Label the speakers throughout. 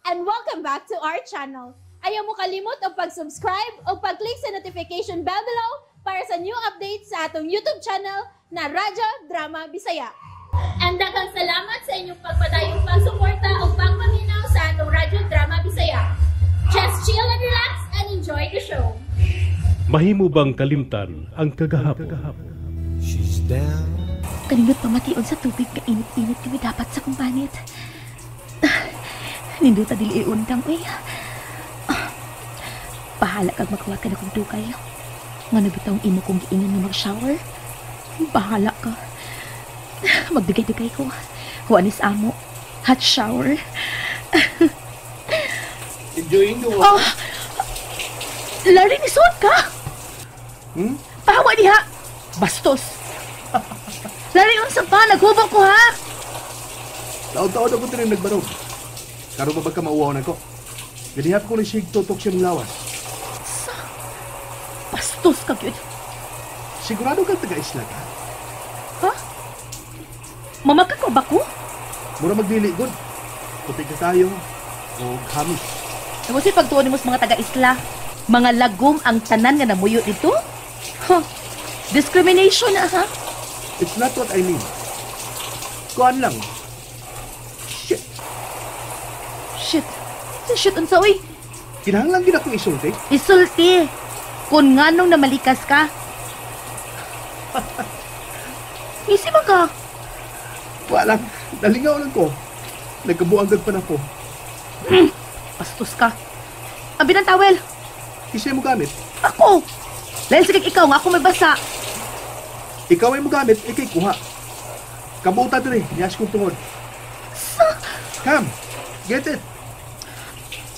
Speaker 1: And welcome back to our channel. Ayaw mo kalimot og pag-subscribe o pag-click sa notification bell below para sa new updates sa atong YouTube channel na Radyo Drama Bisaya. And daghang salamat sa inyong pagpadayong pagsuporta o pagpaminaw sa atong Radyo Drama Bisaya. Just chill and relax and enjoy the show.
Speaker 2: Mahimo bang kalimtan ang kagahapon?
Speaker 3: She's down.
Speaker 4: Kanindot pamation sa tubig nga init-init kami dapat sa kumpanit. Nindot dili iundang, uy. Bahala kag maghuwat ka na kong dugay. Nga bitawng imo kong giingon nga mag-shower. Bahala ka. Magdugay-dugay ko. Huwanis amo. Hot shower.
Speaker 5: Enjoying the walk.
Speaker 4: Oh! Larry, nisuot ka!
Speaker 5: Hmm?
Speaker 4: Pahawa diha! Bastos! Larry, unsa pa? Naghubong ko, ha?
Speaker 5: Taon-taon ako tining nagbarog. Karon pa ba ka mauwaw na ko? Ganihap ko ni sig tutok siyang lawas.
Speaker 4: Sa? Bastos ka, gyud.
Speaker 5: Sigurado kang taga-isla ka?
Speaker 4: Ha? Mamaka ko ba ko?
Speaker 5: Mura magdili, god. Puti ka tayo. O kami.
Speaker 4: Ano si pagtuon nimo sa mga taga-isla? Mga lagom ang tanan nga namuyo dito? Huh. Discrimination na, ha?
Speaker 5: It's not what I mean. Kuan lang. Shit.
Speaker 4: Shit. Sa shit unsa, uy?
Speaker 5: Kinahanglan gid akong isulti.
Speaker 4: Isulti. Kung nganong namalikas ka. Ngisi man ka.
Speaker 5: Wala lang. Nalingaw lang ko. Nagkabuang pa na ko.
Speaker 4: Bastos ka. Abi ng towel.
Speaker 5: Kinsa mo gamit.
Speaker 4: Ako. Dahil sige ikaw nga ako may basa.
Speaker 5: Ikaw ay mo gamit, ikay kuha. Kabuta dire, niyas kong tungod.
Speaker 4: Sa?
Speaker 5: Come, get it.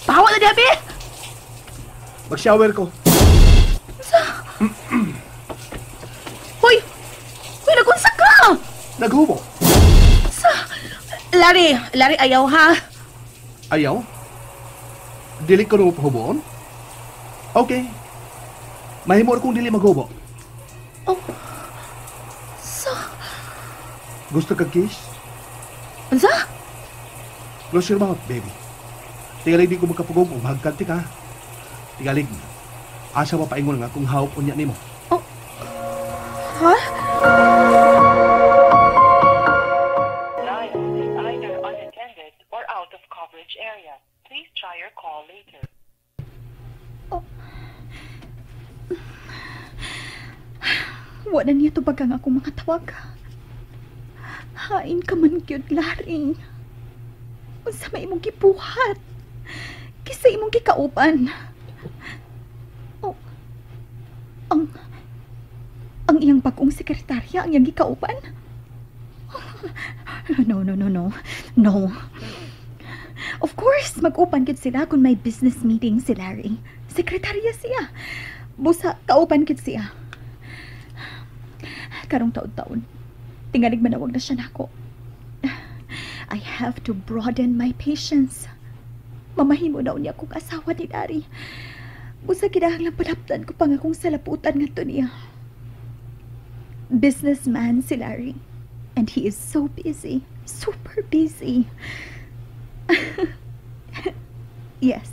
Speaker 4: Pahawa na diha.
Speaker 5: Mag-shower ko.
Speaker 4: Sa? Hoy! Hoy, nagunsa ka!
Speaker 5: Naghubo.
Speaker 4: Sa? Larry, Larry, ayaw ha.
Speaker 5: Ayaw? Dili ko nung pahuboon? Okay. Mahimo kong dili maghubo.
Speaker 4: Oh. Sa?
Speaker 5: Gusto ka kiss?
Speaker 4: Unsa?
Speaker 5: Close your mouth, baby. Tingalig di ko magkapugong kung hagkanti ka. Tingalig. Asa mapaingon nga kung hawak unya nimo.
Speaker 4: Oh. Ha?
Speaker 6: Line is either unattended or out of coverage area. Please try your call later.
Speaker 7: Oh. Wala niya tubagang akong mga tawag. Hain ka man gyud, Larry. Unsa may imong gibuhat? Kisa imong gikauban. Oh, ang iyang bagong sekretarya ang iyang gikauban? No, no, no, no. No. Of course, mag-upan gid sila kung may business meeting si Larry. Sekretarya siya. Busa, kauban gid siya. Karong taon-taon, tingalig manawag na siya nako. I have to broaden my patience. Mamahimo na unya kong asawa ni Larry. Busa kinahanglan panaptan ko pang akong salaputan ngadto niya. Businessman si Larry. And he is so busy. Super busy. Yes.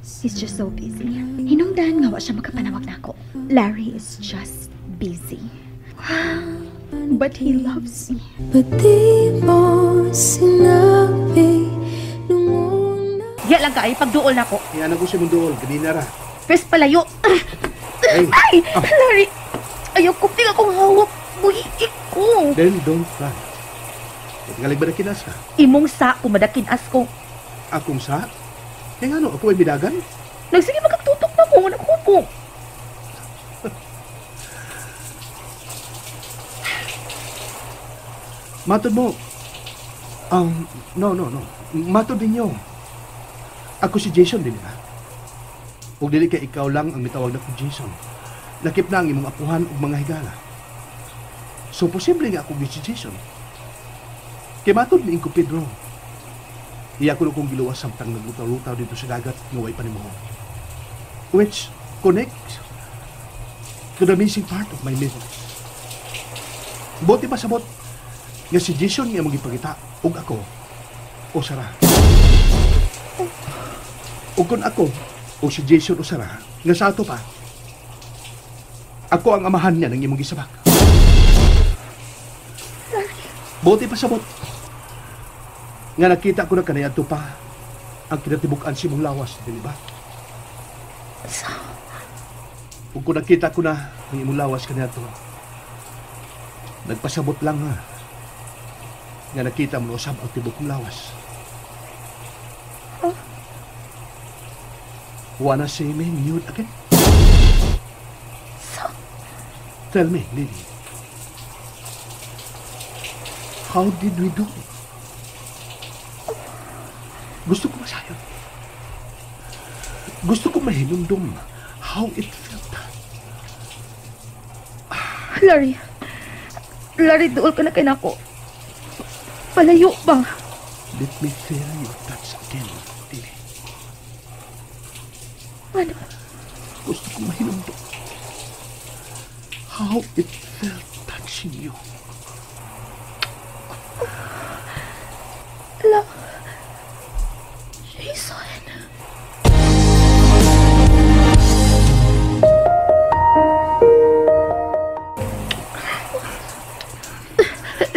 Speaker 7: He's just so busy. Hinungdan nga wa siya makapanawag nako. Larry is just busy. But he loves me.
Speaker 8: Ba't di mo sinabi nung una?
Speaker 4: Diya lang ka ay pagduol nako.
Speaker 5: Iyan ako si Munduol, ganina ra.
Speaker 4: First palayo.
Speaker 5: Hey.
Speaker 4: Ay!
Speaker 5: Oh.
Speaker 4: Larry! Ayaw ko, tingnan akong hawak. Buhiik ko.
Speaker 5: Then don't cry. Tingalig ba nakinas ka?
Speaker 4: Imong sa, kumadakinas ko.
Speaker 5: Akong sa? Kaya nga no, ako ay bidagan?
Speaker 4: Nagsige magkatutok na ko, naghubo.
Speaker 5: Matod mo. No, no, no. Matod ninyo. Ako si Jason, dili ba? Ug dili kay ikaw lang ang mitawag na kong Jason. Lakip na ang imong apuhan ug mga higala. So, posible nga ako si Jason. Kay matod ni Inko Pedro. Iya ko kong giluwas samtang naglutaw-lutaw dito sa dagat nga way panimuho. Which connects to the missing part of my mythos. Buti pa sabot nga si Jason nga imong gipangita ug ako o Sara. O kung ako, o si Jason Usara, nga sa ato pa, ako ang amahan niya ng imong gisabak. Buti pa sabot. Nga nakita ko na kanayadto pa ang kinatibuk-an si mong lawas, di ba?
Speaker 4: So,
Speaker 5: kung ko nakita ko na ang imong lawas kaniadto, nagpasabot lang ha. Nga nakita mo usab ang tibok kong lawas.
Speaker 4: Huh?
Speaker 5: Wanna see me nude again?
Speaker 4: So,
Speaker 5: tell me, Lily. How did we do it? Gusto ko masayon. Gusto ko mahinumdum how it felt.
Speaker 4: Larry. Larry, duol ka na kay nako. Palayo ba?
Speaker 5: Let me feel your touch again, Lily.
Speaker 4: Ano?
Speaker 5: Gusto ko mahinumdum how it felt touching you.
Speaker 4: La... Jason...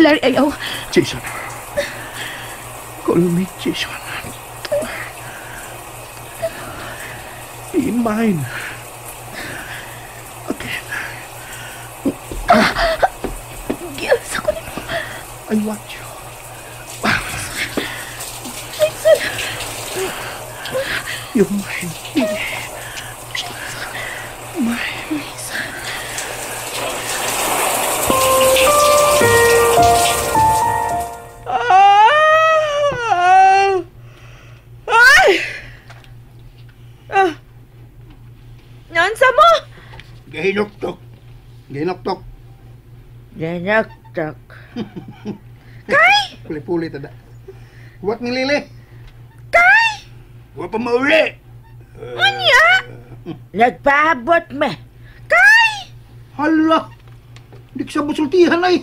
Speaker 4: Larry, ayaw.
Speaker 5: Jason. Call me Jason. Be mine. Again.
Speaker 4: Giyasa ko nimo.
Speaker 5: I want you.
Speaker 4: Jason.
Speaker 5: You're mine. Mine.
Speaker 4: Jason.
Speaker 9: Ay! Ah. Nansa mo?
Speaker 10: Gahinoktok. Gahinoktok.
Speaker 9: Gahinoktok. Kay!
Speaker 10: Puli-puli tada. Huwag ni Lili.
Speaker 9: Kay!
Speaker 10: Huwag pa mauli.
Speaker 9: Unya? Nagpaabot me. Kay!
Speaker 10: Hala! Di ka sa busultihan ay.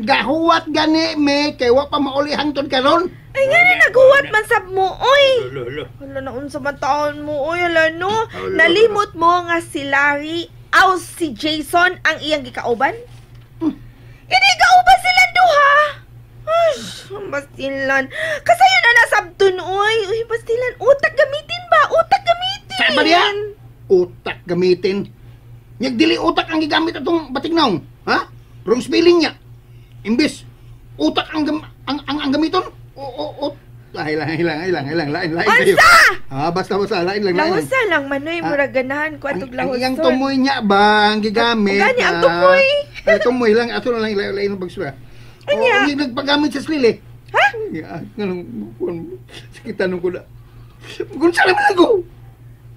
Speaker 10: Gahuwat gani me, kay wa pa mauli hangtod karon.
Speaker 9: Ay nga na naghuwat man sab mo, oy. Hala na unsa man taon mo, oy, hala no. Nalimot mo nga si Larry aw si Jason ang iyang gikauban? Hindi kauban sila duha. Ay, bastilan. Kasayo na nasabton, oy. Uy, bastilan, utak gamitin ba? Utak gamitin.
Speaker 10: Sa ba niya? Utak gamitin. Nyag dili utak ang gigamit atong batignaw, ha? Wrong spelling niya. Imbis utak ang gamiton. O ay lang lain kayo.
Speaker 9: Unsa?
Speaker 10: Ah, basta lain lang.
Speaker 9: Lahosa lang manoy murag ganahan ko atog lahoson.
Speaker 10: Ang tumoy niya ba ang gigamit?
Speaker 9: Gani ang tumoy.
Speaker 10: Ay tumoy lang ato na lang lain ang pagsura.
Speaker 9: Anya?
Speaker 10: O nagpagamit sa slili.
Speaker 9: Ha?
Speaker 10: Ya, nganong sakitan ko na. Kung saan naman ako?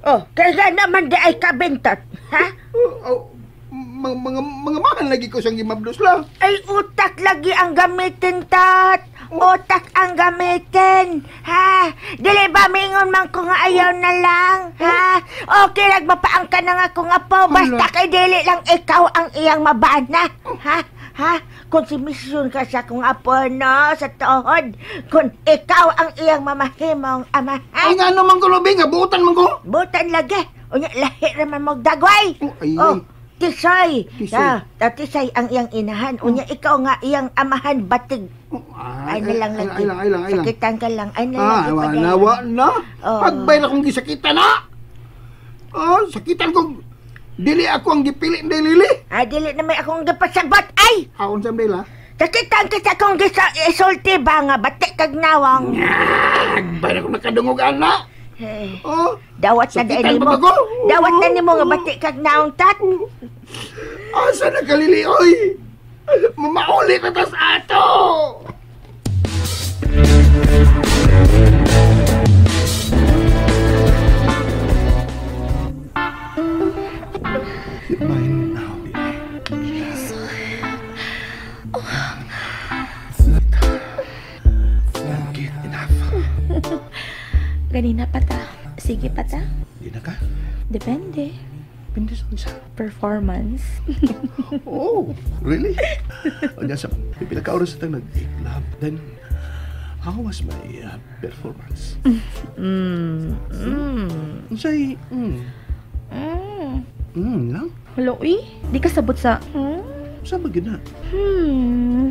Speaker 11: Oh, kaya naman di ay kabintot, ha?
Speaker 10: Oh, mga mahal lagi ko siyang gimabdos lang.
Speaker 11: Ay, utak lagi ang gamitin, tat. Utak ang gamitin, ha? Dili ba mingon man ko nga ayaw na lang, ha? Okay, nagmapaang ka na nga kung apo. Basta kay dili lang ikaw ang iyang mabana, ha? Ha? Kung si misyon ka sa kong apo, no? Sa tuhod. Kung ikaw ang iyang mamahimong ama, ha?
Speaker 10: Ay, nga naman ko, Lobe, nga buutan man ko.
Speaker 11: Buutan lagi. Unya, lahi raman magdagway.
Speaker 10: Oh, ay,
Speaker 11: oh. Tisay.
Speaker 10: Tisay.
Speaker 11: Tisay ang iyang inahan. Unya, ikaw nga iyang amahan batig.
Speaker 10: Ay,
Speaker 11: ay na lang lagi.
Speaker 10: Ay lang.
Speaker 11: Sakitan ka lang. Ay na lang.
Speaker 10: Ah, na.
Speaker 11: Oh.
Speaker 10: Pagbay na kong gisakitan na. Oh, sakitan kong dili ako ang gipili ni Lili.
Speaker 11: Ah, dili na may akong gipasabot. Ay!
Speaker 10: Akon sa Bella.
Speaker 11: Sakitan ka sa akong gisulti ba nga batik kag nawong.
Speaker 10: Pagbay na kong nakadungog ana.
Speaker 11: Eh,
Speaker 10: oh,
Speaker 11: dawat na dahil nimo. Dawat na nimo nga batik kag naong tat.
Speaker 10: Asa na kalili, oy? Mamauli na tas ato.
Speaker 5: You're mine now, Lily.
Speaker 4: Jason. Oh.
Speaker 5: Get enough.
Speaker 4: Ganina pa ta. Sige pa ta.
Speaker 5: Di na ka?
Speaker 4: Depende.
Speaker 5: Depende sa unsa?
Speaker 4: Performance.
Speaker 5: Oh, really? O niya sa pila ka oras itang nag-iklab. Then, How was my performance?
Speaker 9: Mm.
Speaker 5: Unsay, lang?
Speaker 4: Hello, uy. Di ka sabot sa,
Speaker 5: Sa ba gyud na?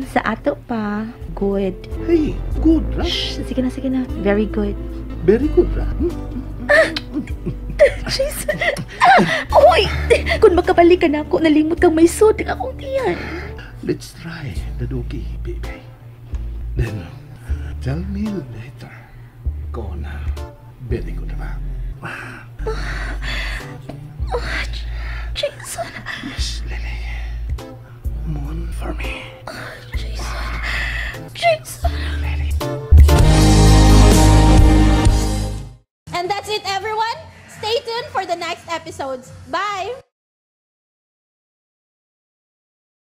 Speaker 4: Sa ato pa. Good.
Speaker 5: Hey, good ra?
Speaker 4: Shh, sige na, sige na. Very good.
Speaker 5: Very good ra? Hmm?
Speaker 4: Jason! Ah! Uy! Kung makabalik ka na ako, nalimot kang may sud ang akong tiyan.
Speaker 5: Let's try the doggy, baby. Then, tell me later kung na very good ba?
Speaker 4: Oh, Jason!
Speaker 5: Yes, Lily. Moon for me.
Speaker 4: Jason! Jason!
Speaker 5: Lily.
Speaker 1: And that's it, everyone. Stay tuned for the next episodes. Bye!